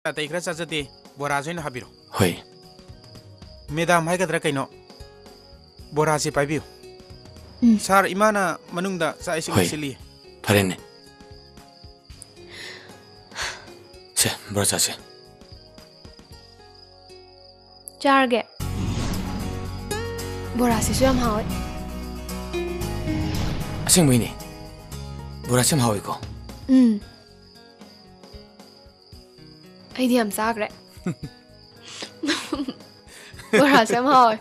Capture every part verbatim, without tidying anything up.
ꯑꯇꯩ ꯈꯔ ꯆꯥꯖꯗꯦ, ꯕꯣꯔꯥꯁꯦ ꯑꯣꯏꯅ ꯍꯥꯞꯄꯤꯔꯣ꯫ ꯍꯣꯏ꯫ ꯃꯦꯗꯥꯝ ꯍꯥꯏꯒꯗ꯭ꯔꯥ ꯀꯩꯅꯣ, ꯕꯣꯔꯥꯁꯦ ꯄꯥꯏꯕꯤꯌꯨ꯫ ꯎꯝ꯫ ꯁꯥꯔ, ꯏꯃꯥꯅ ꯃꯅꯨꯡꯗ ꯆꯥꯛ ꯏꯁꯤꯡ ꯍꯣꯏ꯫ ꯂꯣꯏꯁꯤꯜꯂꯤ꯫ ꯐꯔꯦꯅꯦ꯫ ꯁꯦ, ꯕꯣꯔꯥ ꯆꯥꯁꯦ꯫ ꯆꯥꯔꯒꯦ꯫ ꯕꯣꯔꯥꯁꯤꯁꯨ ꯌꯥꯝ ꯍꯥꯎꯋꯦ꯫ ꯑꯁꯦꯡꯕꯩꯅꯦ꯫ ꯕꯣꯔꯥꯁꯤ ꯌꯥꯝ ꯍꯥꯎꯋꯤꯀꯣ꯫ ꯎꯝ꯫ ꯑꯩꯗꯤ ꯌꯥꯝ ꯆꯥꯈ꯭ꯔꯦ꯫ ꯕꯣꯔꯥꯁꯦ ꯌꯥꯝ ꯍꯥꯎꯋꯦ꯫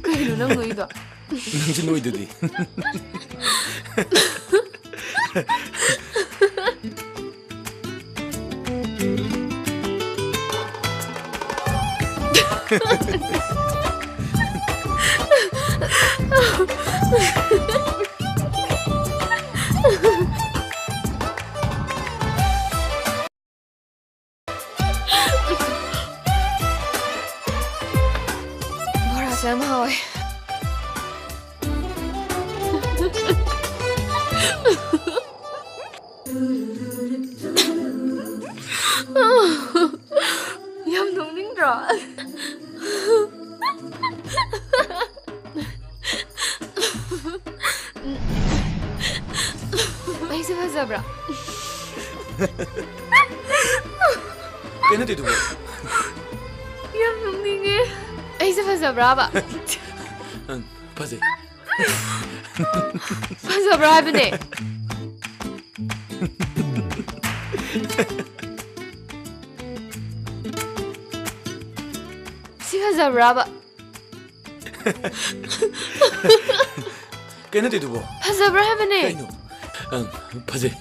ꯀꯩꯅꯣ ꯅꯪ ꯅꯣꯛꯏꯗꯣ? ꯅꯪꯁꯨ ꯅꯣꯛꯏꯗꯨꯗꯤ꯫ ꯕꯣꯔꯥꯁꯦ ꯌꯥꯝ ꯍꯥꯎꯋꯦ꯫ ꯌꯥꯝ ꯅꯣꯛꯅꯤꯡꯗ꯭ꯔꯣ? ꯑꯩꯁꯦ ꯐꯖꯕ꯭ꯔꯥ? ꯀꯩꯅꯣ ꯇꯧꯗꯨꯕꯣ? ꯌꯥꯝ ꯅꯣꯛꯅꯤꯡꯉꯦ꯫ ꯑꯩꯁꯦ ꯐꯖꯕ꯭ꯔꯥꯕ? ꯎꯝ, ꯐꯖꯩ꯫ ꯐꯖꯕ꯭ꯔꯥ ꯍꯥꯏꯕꯅꯦ? ꯁꯤ ꯐꯖꯕ꯭ꯔꯥꯕ? ꯀꯩꯅꯣ ꯇꯧꯗꯨꯕꯣ? ꯐꯖꯕ꯭ꯔꯥ ꯍꯥꯏꯕꯅꯦ? ꯀꯩꯅꯣ? ꯑꯪ, ꯐꯖꯩ꯫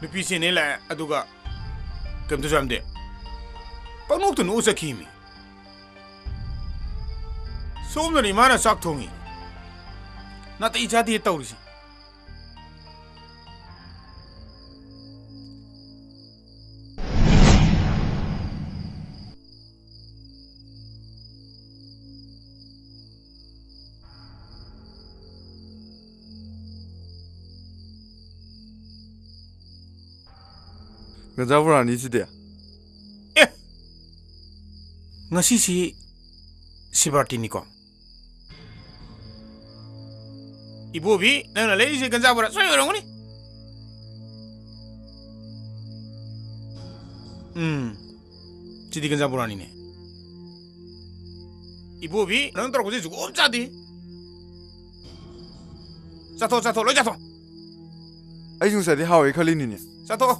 ꯅꯨꯄꯤꯁꯦ ꯏꯅꯦ ꯂꯥꯛꯑꯦ, ꯑꯗꯨꯒ ꯀꯩꯝꯇꯁꯨ ꯍꯥꯏꯔꯝꯗꯦ꯫ ꯄꯪꯅꯣꯛꯇ ꯅꯣꯛꯑ ꯆꯠꯈꯤꯃꯤ꯫ ꯁꯣꯝꯗꯅ ꯏꯃꯥꯅ ꯆꯥꯛ ꯊꯣꯡꯉꯤ꯫ ꯅꯥꯇꯩ ꯆꯥꯗꯦ ꯇꯧꯔꯤꯁꯤ꯫ ꯒꯟꯖꯥ ꯕꯣꯔꯥꯅꯤ ꯁꯤꯗꯤ꯫ ꯑꯦ! ꯉꯁꯤꯁꯤ ꯁꯤꯕꯔꯥꯇꯤꯅꯤꯀꯣ? ꯏꯕꯣꯕꯤ, ꯅꯪꯅ ꯂꯩꯔꯤꯁꯦ ꯒꯟꯖꯥ ꯕꯣꯔꯥ ꯁꯣꯏ ꯑꯣꯏꯔꯝꯒꯅꯤ꯫ ꯎꯝ, ꯁꯤꯗꯤ ꯒꯟꯖꯥ ꯕꯣꯔꯥꯅꯤꯅꯦ꯫ ꯏꯕꯣꯕꯤ, ꯅꯪ ꯇꯧꯔꯛꯄꯁꯦ ꯖꯨꯒꯣꯠ ꯑꯃ ꯆꯥꯗꯦ꯫ ꯆꯥꯊꯣꯛ, ꯆꯥꯊꯣꯛ, ꯂꯣꯏ ꯆꯥꯊꯣꯛ꯫ ꯑꯩꯁꯨ ꯉꯁꯥꯏꯗꯤ ꯍꯥꯎꯋꯦ ꯈꯜꯂꯤꯅꯤꯅꯦ꯫ ꯆꯥꯊꯣꯛ꯫